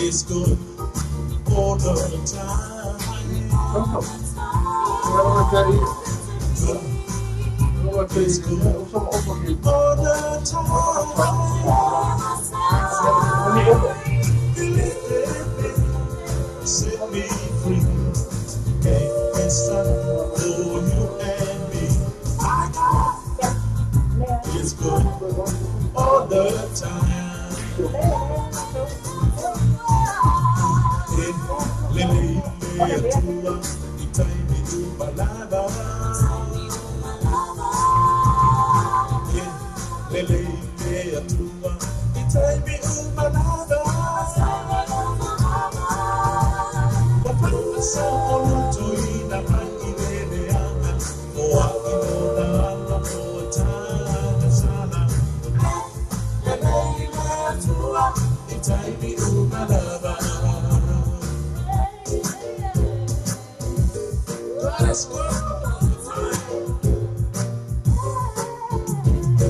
It's good all the time. It's good all the time. Set me free. It's time for you and me. It's good all the time.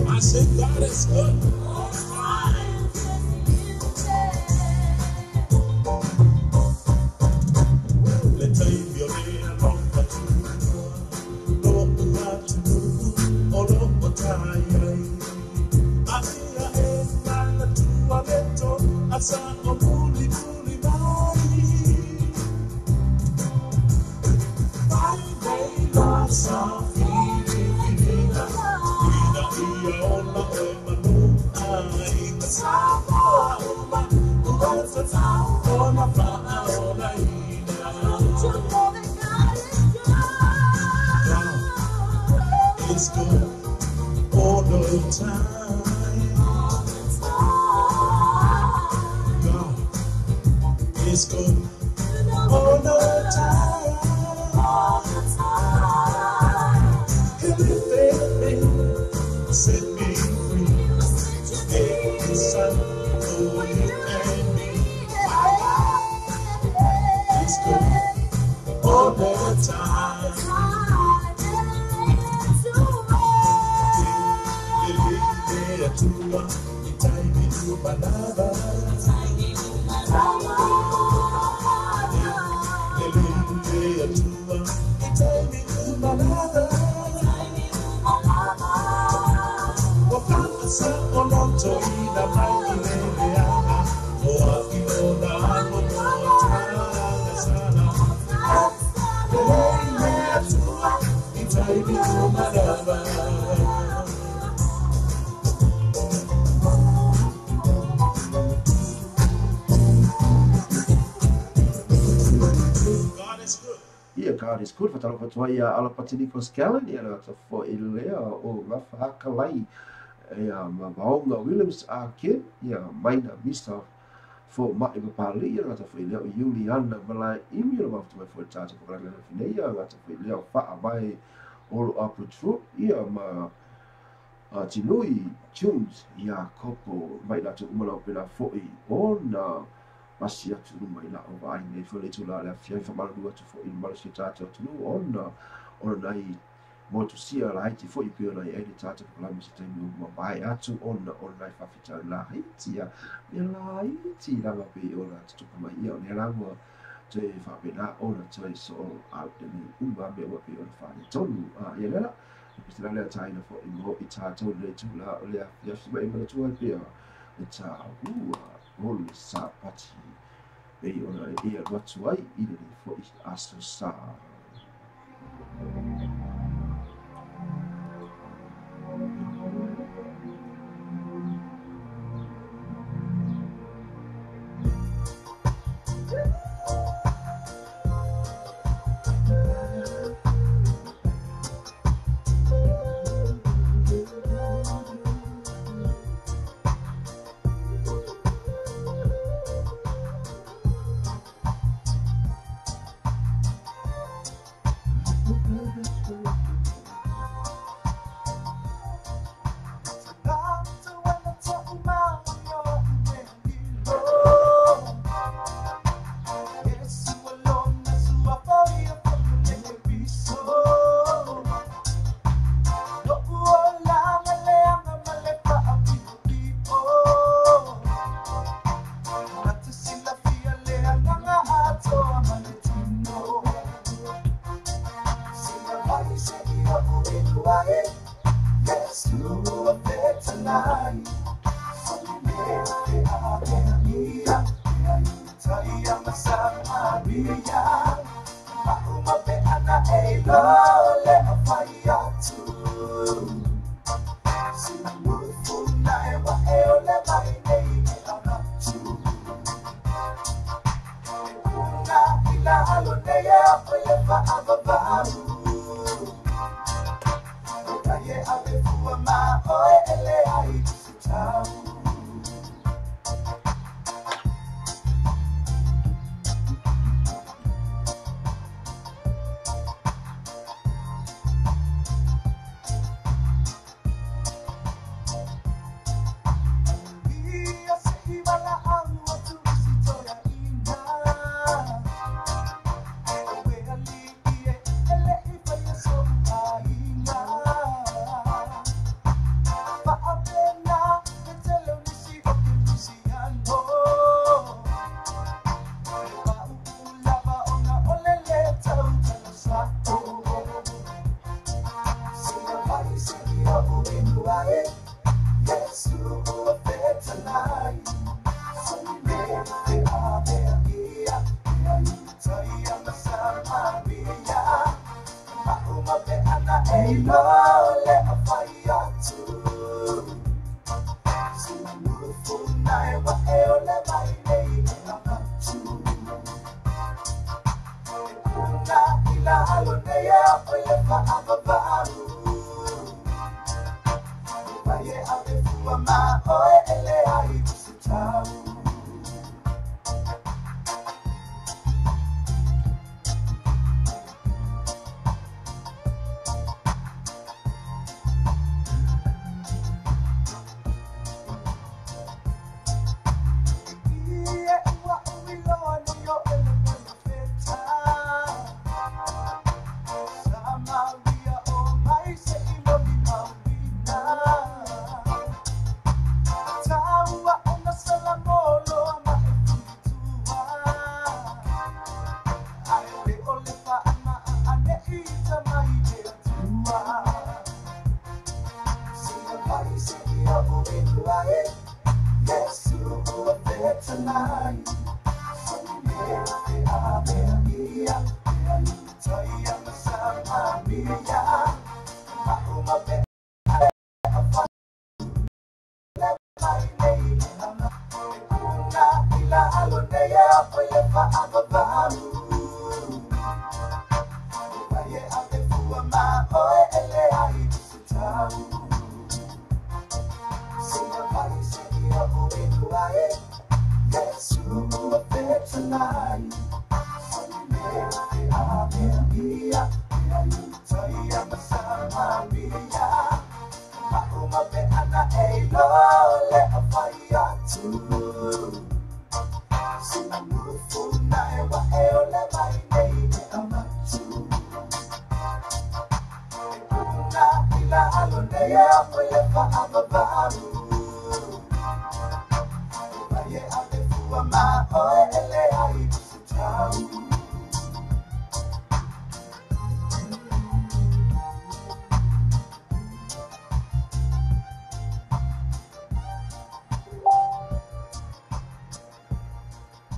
I said God is good all the time. Sa filifiliga ina ia ona oe manu ai sa uma ua tatau ona faaolaina. Don't you know that God is good? God is good all the time. All the time. God is good You know all the good. time. All the time. He lifted me, set me free. He will set you Gave his son free for for you you and and me. me. It's good all the time. Time to Lelele atua itaimi umalava. Lelele atua itaimi umalava. Wafasa olonto ina mai ilele ana. Oa i ona ano mo tanga sana. Lelele atua itaimi umalava. God is good. Ia, God is good. Whatalo whatua ia ala Patiniko Scallon, ia na ta fo i lea o ngā whakalai. Ia, ma maonga Williams a ke, ia, maina Misa fo ma e mapali, ia ngā ta fo i lea o Juliana Malai imi, ia ma whatua fo i tātou whakalanga na whine, ia ngā ta fo i lea o whaa mai olo apu troop, ia ma Tinui Tunes, ia kopo mai la te umala o pena fo i ona masi atu numa i la o vai nei fo le tula le afia fa malu atu fo i mala si tātou atu nu ona ona nai motu sia la haiti fo i pio nai e le tātou ko se taimi o mai atu ona ona nai whawhitau la haiti ia me la haiti la ma pe ona tutupu mai ia o ne rangua te whapena ona toi so au te ni uma me ua pe ona whane tonu a ia lela e pese la lea tāina fo i mo i tātou le tula o le afia fi mai mana tua pea le tā ua o le sa pati pe ona e alu atu ai i le fo i aso sa.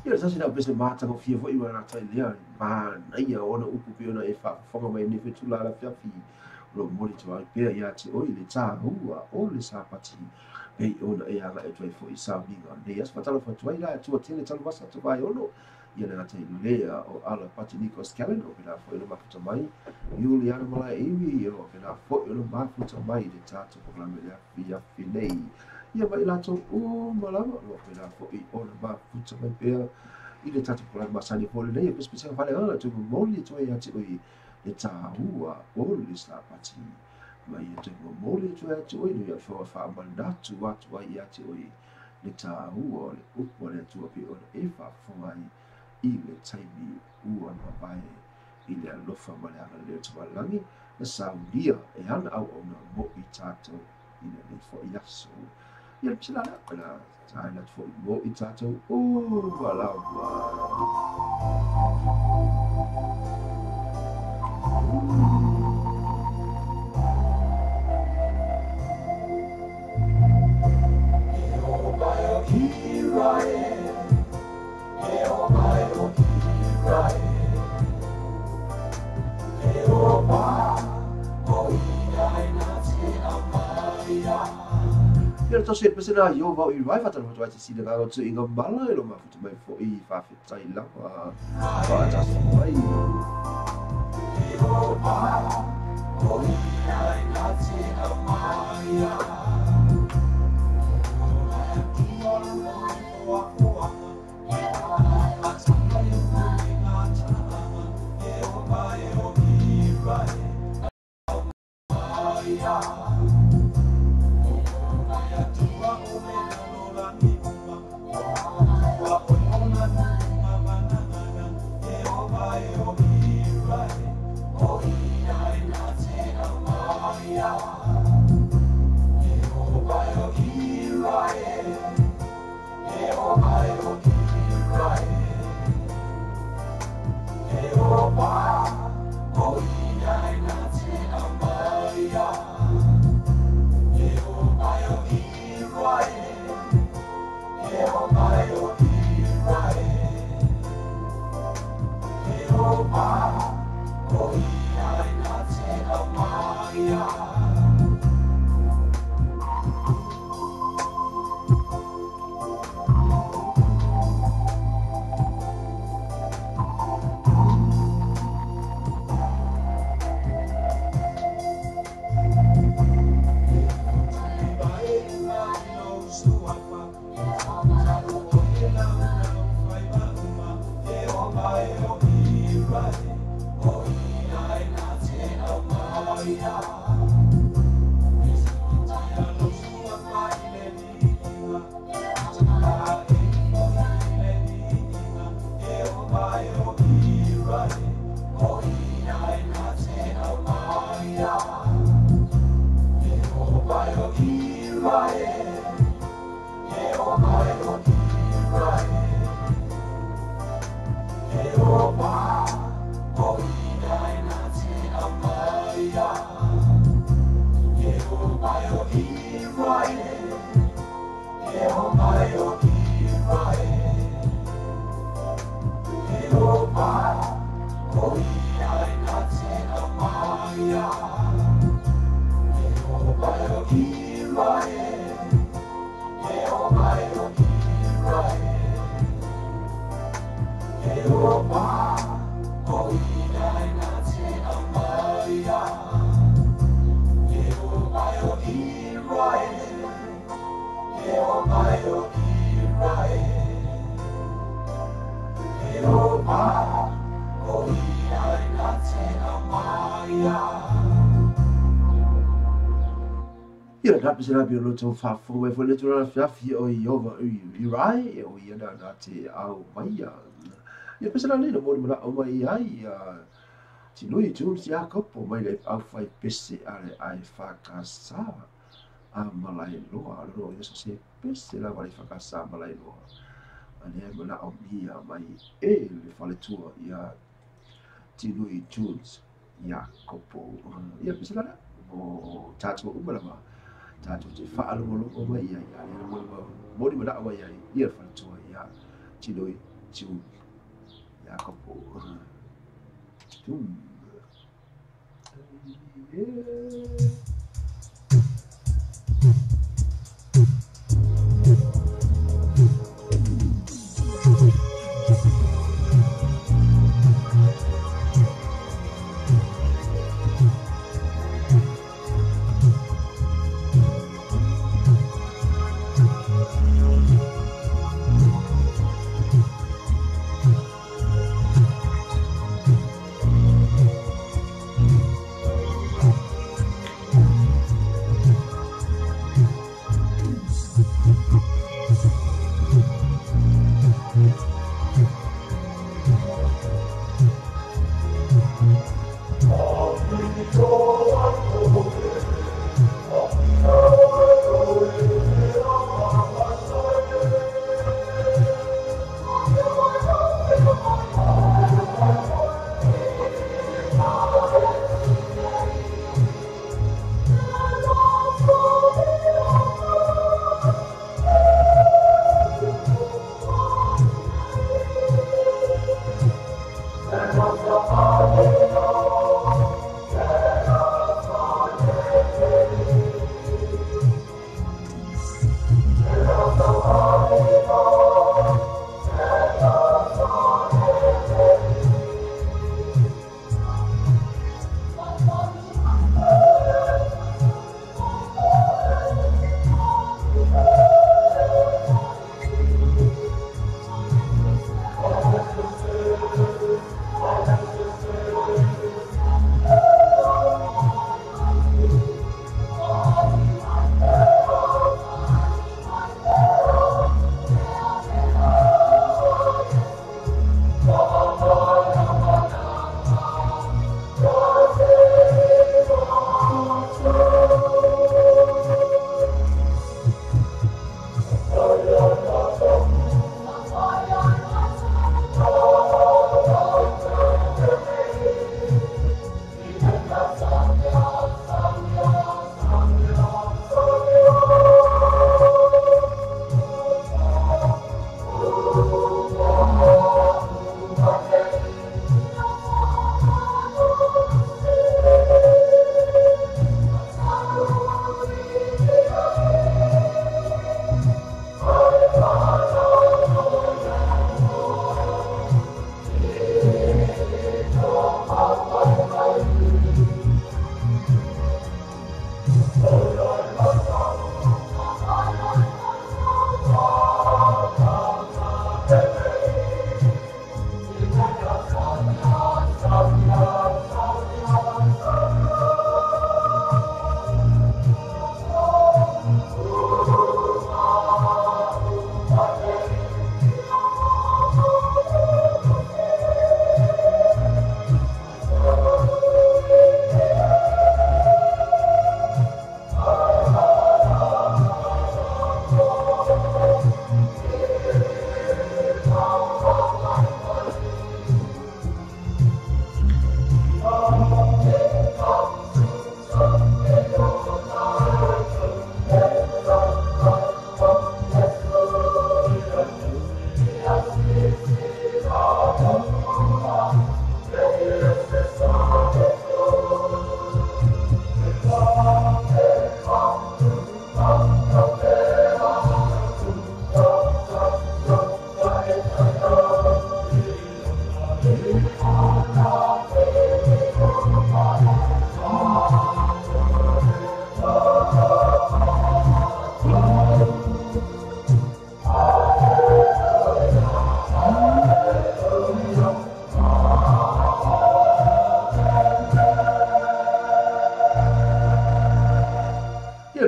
Ia sasi na pese mata ko fia foi wana tai lea ma ia ona upu pe ona e faafofoga mai nei fetula la fiafi lo moli tu ai pea ia te oi le tāua o le sapati pei ona e aga e tuai foi sauniga nei as fatalo fatuai la tua tele talu vasa tu vai ono ia le tai lea o ala pati Nico Scallon o pena foi no mafuta mai Juliana Malai iwi o pena foi no mafuta mai le tātou programe le fiafi nei ia mai latou malama o pena foi ona mafuta mai pea i le tātou programe masani foi nei e pesepesega faleagaga tu momoli atu ai ia te oi le tāua o le sapati mai e te momoli atu ai ia te oi no ia whaamanatu atu ai ia te oi le tāua o le upu a le Atua pe ona e faafofoga ai i le taimi ua mavae i le alofa ma le agalelei o Tamalagi na saunia e ana auauna mo i tātou i lenei foi aso. Ia le pisilala, na taina atu foi mo i tātou uma lava. Ia le tosi e pesena i o vau i rai whatana whatu ai te sina ngā tu i ngā mala e lo mafuta mai fo i whawhetai lava whaatasi mai. Ia na pese la pio loto whaafonga mai fo le tūrana fiafi o Iova i rai o ia na nā te au maia. Ia pese la leina mōni mana o mai ai tinui Jules Jakopo mai le au whai pese ale ai whakasa a malai loa. Alo ia so se pese la wale whakasa malai loa. Ane mana o mia mai e le whaletua ia tinui Jules Jakopo. Ia pese la o tātua umalama. Tātou te whaalongolongo mai ai, a lea moni mana mai ai, ia whaletua ia tinui Jules Jakopo. Tum. Yeah.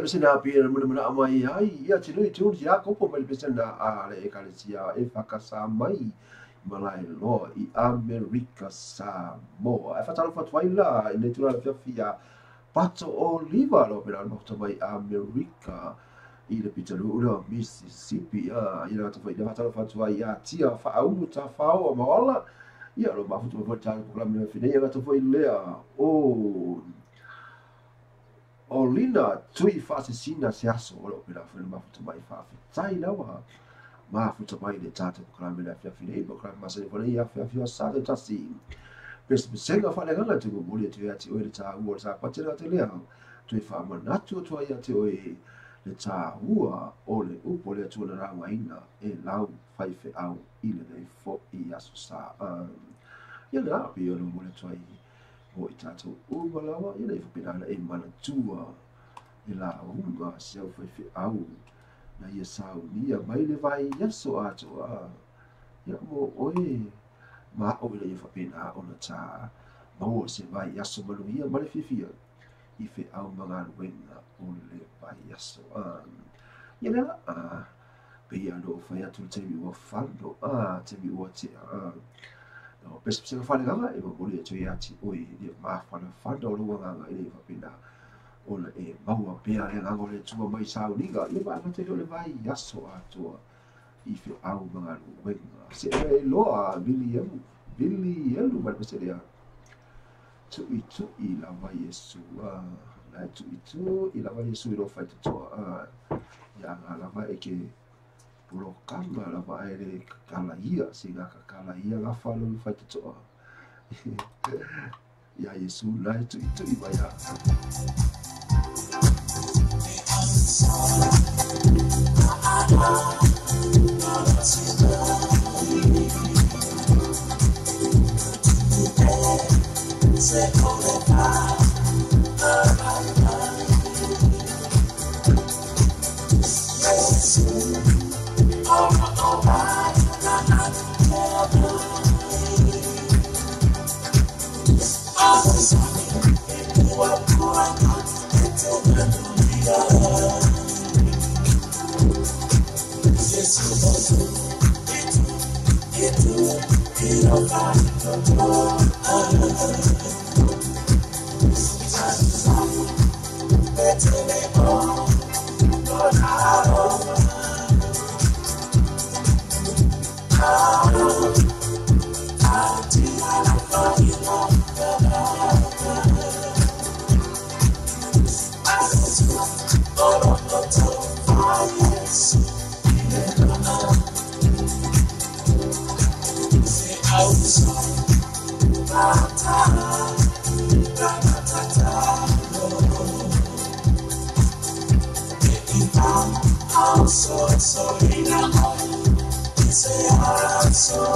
Pesena pia muna muna amai ai ia tino i tūru ia kopo mai pesena a le ekalesia e whakasa mai malae loa i Amerika Samoa. E whatalo whatuai la i nei tūra le fiafia Pato Oliva lo pera mahuta mai Amerika i le pitalu ula Mississippi ia rata whai le whatalo whatuai ia tia whaaumu ta whao o maola ia lo mahuta mai whai tāna le whinei ia rata whai lea o o lina tui whaasesina se aso o leo pera whai mafuta mai whaafetai lawa mafuta mai le tātou pokalame le afiafi nei pokalame masani whanei ia afiafi o sa te tasi pesepesega whaleganga te momoli atu ia te oe le tāua o le tāpate la te lea tui whaamanatu atua ia te oe le tāua o le upo le atua na rauaina e lau whaiwheau i le nei fo i aso sa ia nā pe o le momoli atua i o i tātou umalawa, ia nei whapinana e manatua e la unga se au whaiwheau na ia saunia mai le vai aso atoa ia mo oe ma o ina ia whapina ona tā maua se vai aso manuia ma le fiafia i wheau magaluenga o le vai aso ia lea pe ia no whai atu le taimi ua whano taimi ua tea no pesepesega whaleganga e mamoli atu ia ati oe le mawhana whana o lua nganga i le whapina ona e maua pea le nganga o le tua mai sauniga ia maangata o le vai aso atoa i wheau magaluenga se e loa vili elu mai peselea tui tui lava Yesu la tui tui lava Yesu i ro whaitotoa ia ngā lava e ke porokama lava e le kakala ia se ngā kakala ia ngā whalo i whaitotoa ia Yesu la e tui tui mai a So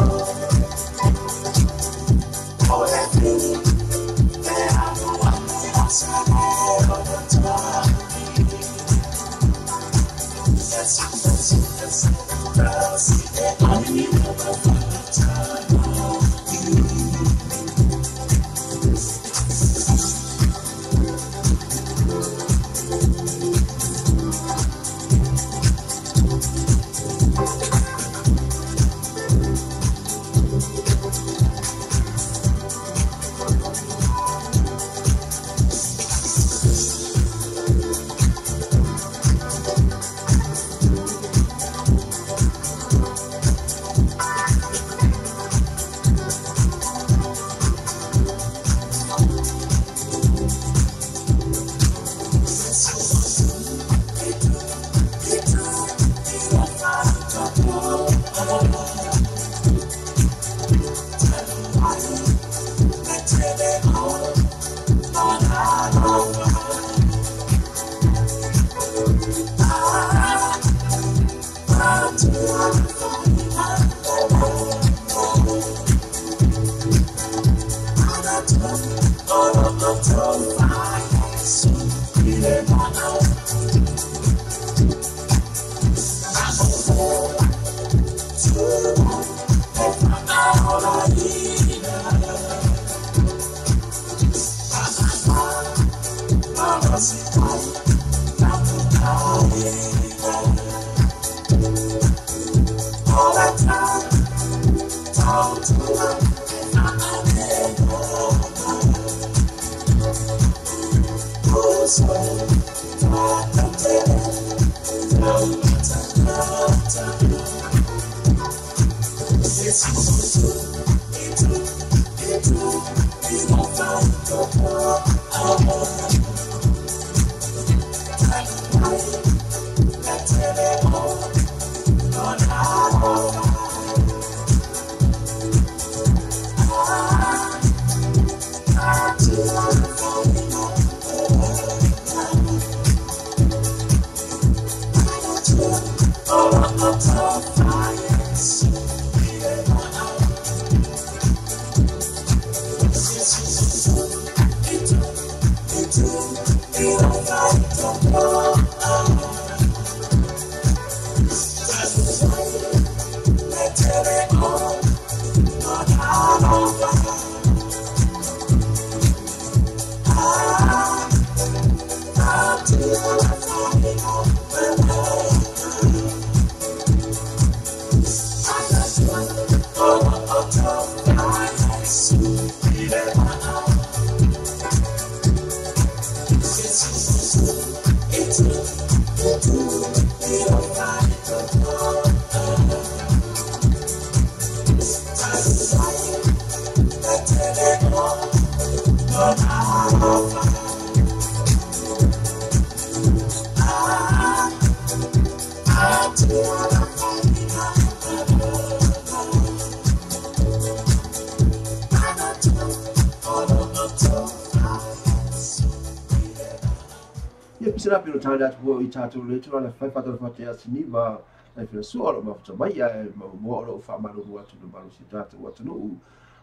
Ia pisa pilo tala atu i tātou le tula le whai whātau whāte asiniva lai whina sua o lo mafuta mai ai ma mua o lo whaamalu mua atu no malu si tātou atunuu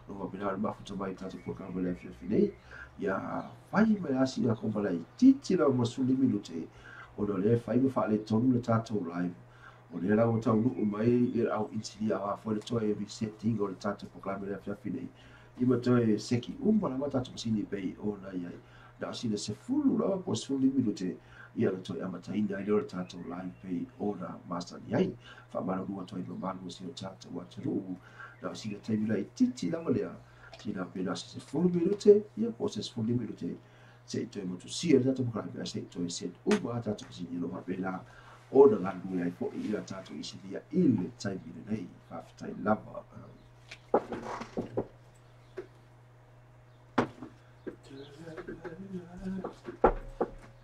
no wapina le mafuta mai tātou pua le whina nei. Ia whai mai asi ngā kompalai titi la ma suli minute o no le whai ma whaale tonu le tātou live o le rau tau nuu mai i au insinia a whai le toe resetting o le tātou pua le whina nei. I ma toe seki umba la ma tātou masini pei o na iai. Na sina se fulu la po suli minute ia le toe amataina ai le tātou live pei ona masani ai. Whaamalu atu ai mamalu o si o tātou atunuu. Na sina taimi lai titi lava lea. Tina pena se 10 minute, ia po se 10 minute. Se i toe motusia le tātou makalai, se i toe set uma tātou masini lo wapena ona galue ai fo'i ia tātou isinia i le taimi lenei. Faafetai lava.